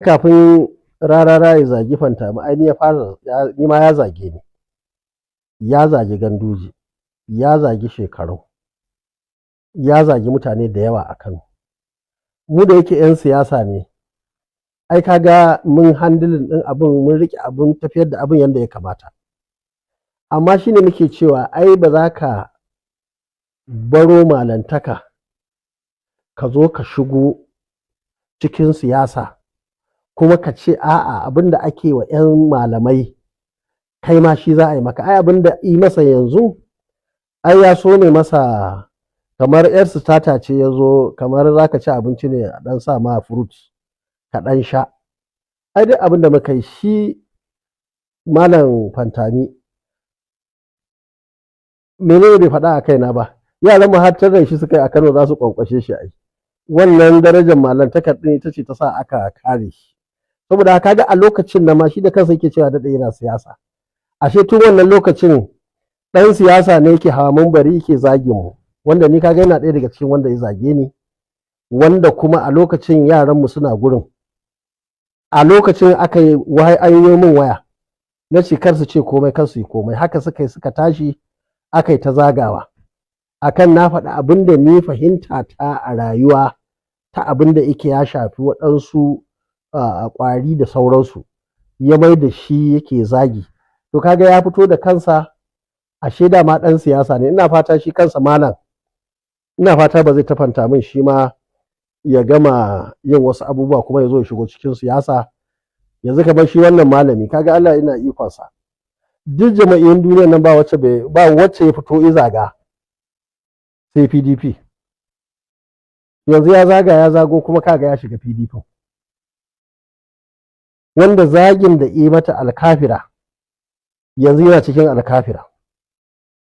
Kafin Rarara ya zagi Fantami, ai ni ya fara, ni ma ya zage ni. Ya zagi Ganduje, ya zagi Shekarau, ya zagi mutane da yawa a Kano. Mu da yake 'yan siyasa ne, ai kaga mun handling ɗin abin, mun riƙe abin, tafiyar da abin yadda ya kamata. Amma shi ne muke cewa ai ba za ka baro malantaka ka zo ka shigo cikin siyasa kuma ka ce a'a, abin da ake wa 'yan malamai kai ma shi za a yi maka. Ai abin da yi masa yanzu, ai ya so ne masa kamar 'yar starter ce, ya zo kamar za ka ci abinci ne a ɗan sa ma fruit ka ɗan sha. Ai duk abin da muka yi, shi Malam Fantami menene bai faɗa a kaina ba? Yaran mu har da shi suka yi a Kano za su kwankwashe shi. Ai wannan darajar malantakar ɗin ita ce ta sa aka kare shi. Saboda kaga a lokacin da ma shi da kansa yake cewa daɗe yana siyasa, ashe tun wannan lokacin ɗan siyasa ne yake hawa mumbari yake zagin mu, wanda ni kaga yana ɗaya daga cikin wanda ya zage ni, wanda kuma a lokacin yaran mu suna gurin. A lokacin aka yi an yi min waya, na ce kar su ce komai, kar su yi komai. Haka suka yi, suka tashi aka yi ta zagawa akan na faɗi abin da ni fahimta ta a rayuwa ta abin da yake ya shafi waɗansu ƙwari da sauransu, ya mai da shi yake zagi. To kaga ya fito da kansa, ashe dama ɗan siyasa ne. Ina fata shi kansa malam, ina fata ba zai tafanta min shi ma ya gama yin wasu abubuwa kuma ya zo ya shigo cikin siyasa. Yanzu kamar shi wannan malami, kaga Allah ina ikonsa, duk jama'iyyun duniyar nan ba wacce ba wacce ya fito ya zaga sai PDP. Yanzu ya zaga ya zago kuma kaga ya shiga PDP, wanda zagin da yi mata alkafira, yanzu yana cikin alkafira.